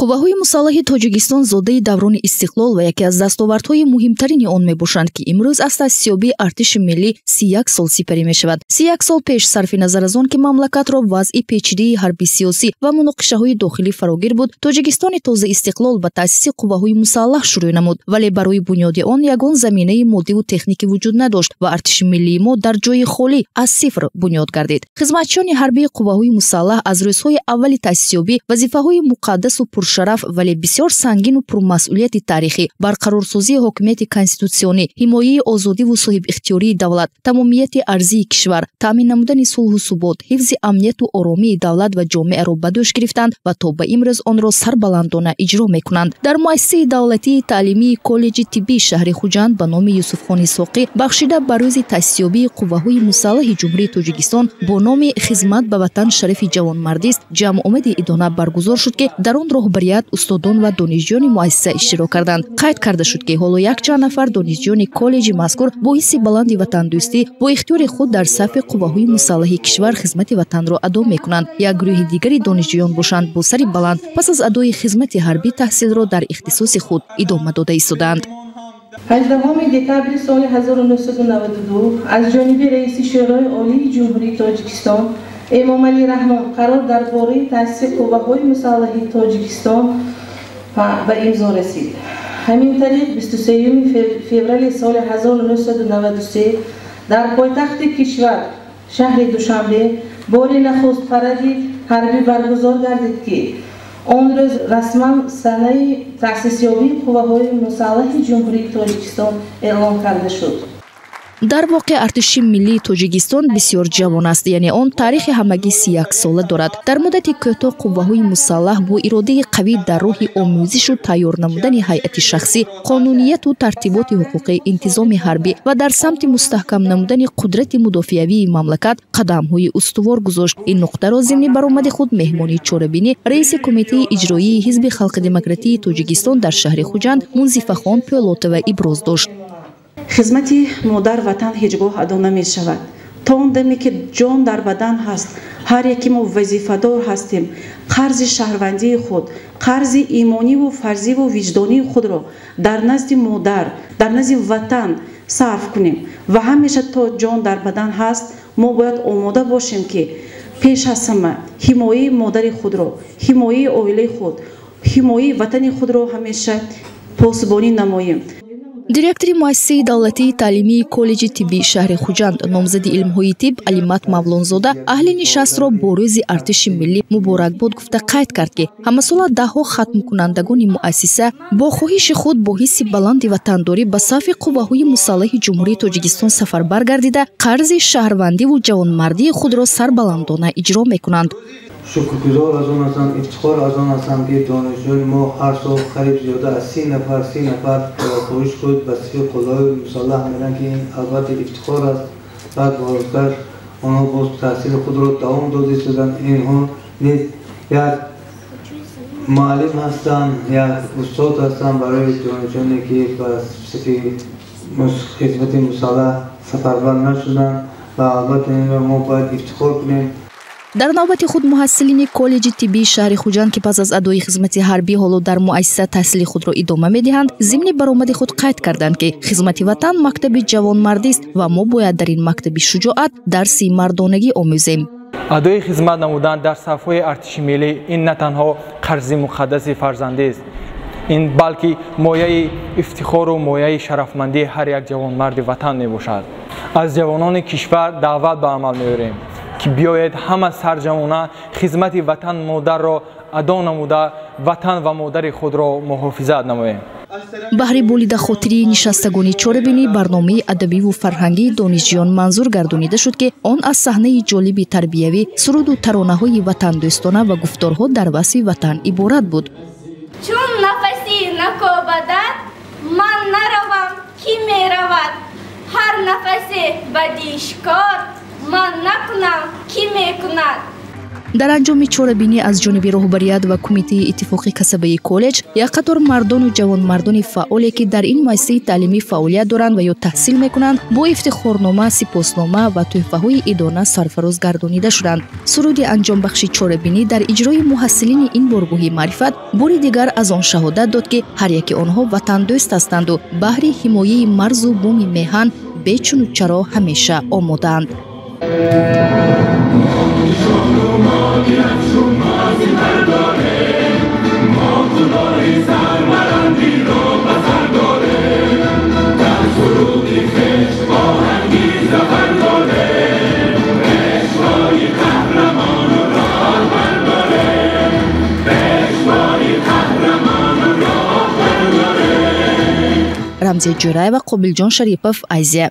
Қувваҳои мусаллаҳи Тоҷикистон зодаи даврони истиқлол ва яке аз дастовардҳои муҳимтарини он мебошанд, ки имрӯз аз таъсисёбии артиши миллӣ 31 сол сипарӣ мешавад. 31 сол пеш, сарфи назар аз он ки мамлакатро вазъи печидаи ҳарби-сиёсӣ ва муноқишаҳои дохилӣ фарогир буд, Тоҷикистони тозаистиқлол ба таъсиси қувваҳои мусаллаҳ шурӯъ намуд, вале барои бунёди он ягон заминаи моддиву техникӣ вуҷуд надошт ва артиши миллии мо дар ҷои холӣ аз сифр бунёд гардид. Хизматчиёни ҳарбии қувваҳои мусаллаҳ аз рӯзҳои аввали таъсисёбӣ вазифаҳои муқаддасу пуршараф, вале бисёр сангину пурмасъулияти таърихӣ, барқарорсозии ҳокимияти конститутсионӣ, ҳимояи озодиву соҳибихтиёрии давлат, тамомияти арзии кишвар, таъмин намудани сулҳу субот, ҳифзи амнияту оромии давлат ва ҷомеаро ба дӯш гирифтанд ва то ба имрӯз онро сарбаландона иҷро мекунанд. Дар муассисаи давлатии таълимии коллеҷи тиббии шаҳри Хуҷанд ба номи Юсуфхони Соқӣ, бахшида ба рӯзи таъсисёбии қувваҳои мусаллаҳи Ҷумҳурии Тоҷикистон бо номи «Хизмат ба ватан шарафи ҷавонмардист» ҷамъомади идона баргузор шуд, ки дар он роҳбарият, устодон ва донишҷӯёни муассиса иштирок карданд. Қайд карда шуд, ки ҳоло якчанд нафар донишҷӯёни коллеҷи мазкур бо ҳисси баланди ватандӯстӣ бо ихтиёри худ дар сафи қувваҳои мусаллаҳи кишвар хизмати ватанро адо мекунанд. Як гурӯҳи дигари донишҷӯён бошанд, бо сари баланд пас аз адои хизмати ҳарбӣ таҳсилро дар ихтисоси худ идома дода истодаанд. 18 декабри соли 1992 аз ҷониби раиси Шӯрои Олии Ҷумҳурии Тоҷикистон Эмомалӣ Раҳмон қарор дар бораи таъсиси қувваҳои мусаллаҳи Тоҷикистон ба имзо расид. Ҳамин тариқ, 23 феврали соли 1993 дар пойтахти кишвар, шаҳри Душанбе, бори нахуст паради ҳарбӣ баргузор гардид, ки он рӯз расман санаи таъсисёбии қувваҳои мусаллаҳи Ҷумҳурии Тоҷикистон эълон карда шуд. Дар воқеъ, артиши миллии Тоҷикистон бисёр ҷавон аст, яъне он таърихи ҳамагӣ 31 сола дорад. Дар муддати кӯтоҳ қувваҳои мусаллаҳ бо иродаи қавӣ дар роҳи омӯзишу тайёр намудани ҳайати шахсӣ, қонунияту тартиботи ҳуқуқӣ, интизоми ҳарбӣ ва дар самти мустаҳкам намудани қудрати мудофиавии мамлакат қадамҳои устувор гузошт. Ин нуқтаро зимни баромади худ меҳмони чорабинӣ, раиси Кумитаи иҷроии Ҳизби халқи демократии Тоҷикистон дар шаҳри Хуҷанд Мунзифахон Пӯлотова иброз дошт. Хизмати модар ватан ҳеҷ гоҳ адо намешавад. То он даме ки ҷон дар бадан ҳаст, ҳар яке мо вазифадор ҳастем қарзи шаҳрвандии худ, қарзи имониву фарзиву виҷдонии худро дар назди модар, дар назди ватан сарф кунем ва ҳамеша то ҷон дар бадан ҳаст, мо бояд омода бошем, ки пеш аз ҳама ҳимояи модари худро, ҳимояи оилаи худ, ҳимояи ватани худро ҳамеша посбонӣ намоем. Директори муассисаи давлатии таълимии коллеҷи тиббии шаҳри Хуҷанд, номзади илмҳои тиб Алимат Мавлонзода аҳли нишастро бо рӯзи артиши миллӣ муборакбод гуфта, қайд кард, ки ҳамасола даҳҳо хатмкунандагони муассиса бо хоҳиши худ, бо ҳисси баланди ватандорӣ ба сафи қувваҳои мусаллаҳи Ҷумҳурии Тоҷикистон сафарбар гардида, қарзи шаҳрвандиву ҷавонмардии худро сарбаландона иҷро мекунанд. Шукргузор аз он ҳастам, ифтихор аз он ҳастам, ки донишҷӯёни мо ҳар сол қариб зиёда аз 30 нафар, 30 нафар бо хоҳиши худ ба сафи қувваҳои мусаллаҳ мераванд, ки ин албатта ифтихор аст. Баъд бозгашт онҳо боз таҳсили худро давом дода истоданд. Инҳо низ як муаллим ҳастанд, як устод ҳастанд барои донишҷӯёне, ки ба сафи хизмати мусаллаҳ сафарбар нашуданд, ва албатта инро мо бояд ифтихор кунем. Дар навбати худ муҳассилини коллеҷи тиббии шаҳри Хуҷанд, ки пас аз адои хизмати ҳарбӣ ҳоло дар муассиса таҳсили худро идома медиҳанд, зимни баромади худ қайд карданд, ки хизмати ватан мактаби ҷавонмардист ва мо бояд дар ин мактаби шуҷоат дарси мардонагӣ омӯзем. Адои хизмат намудан дар сафҳои артиши миллӣ ин на танҳо қарзи муқаддаси фарзандист, ин балки мояи ифтихору мояи шарафмандии ҳар як ҷавонмарди ватан мебошад. Аз ҷавонони кишвар даъват ба амал меорем, ки биёед, ҳама сарҷамона хизмати ватан модарро адо намуда, ватан ва модари худро муҳофизат намоем. Баҳри болидахотирии нишастагони чорабинӣ барномаи адабиву фарҳангии донишҷӯён манзур гардонида шуд, ки он аз саҳнаи ҷолиби тарбиявӣ, суруду таронаҳои ватандӯстона ва гуфторҳо дар васфи ватан иборат буд. Чун нафаси накобадат, ман наравам, кӣ меравад? Ҳар нафасе бадишкор ман накунам, кӣ мекунад? Дар анҷоми чорабинӣ аз ҷониби роҳбарият ва кумитаи иттифоқи касабаи коллеҷ як қатор мардону ҷавонмардони фаъоле, ки дар ин муассисаи таълимӣ фаъолият доранд ва ё таҳсил мекунанд, бо ифтихорнома, сипоснома ва тӯҳфаҳои идона сарфароз гардонида шуданд. Суруди анҷомбахши чорабинӣ дар иҷрои муҳассилини ин боргоҳи маърифат бори дигар аз он шаҳодат дод, ки ҳар яки онҳо ватандӯст ҳастанду баҳри ҳимояи марзу буми меҳан бечуну чаро ҳамеша омодаанд. Рамзия Ҷӯраева, Қобилҷон Шарипов, Азия.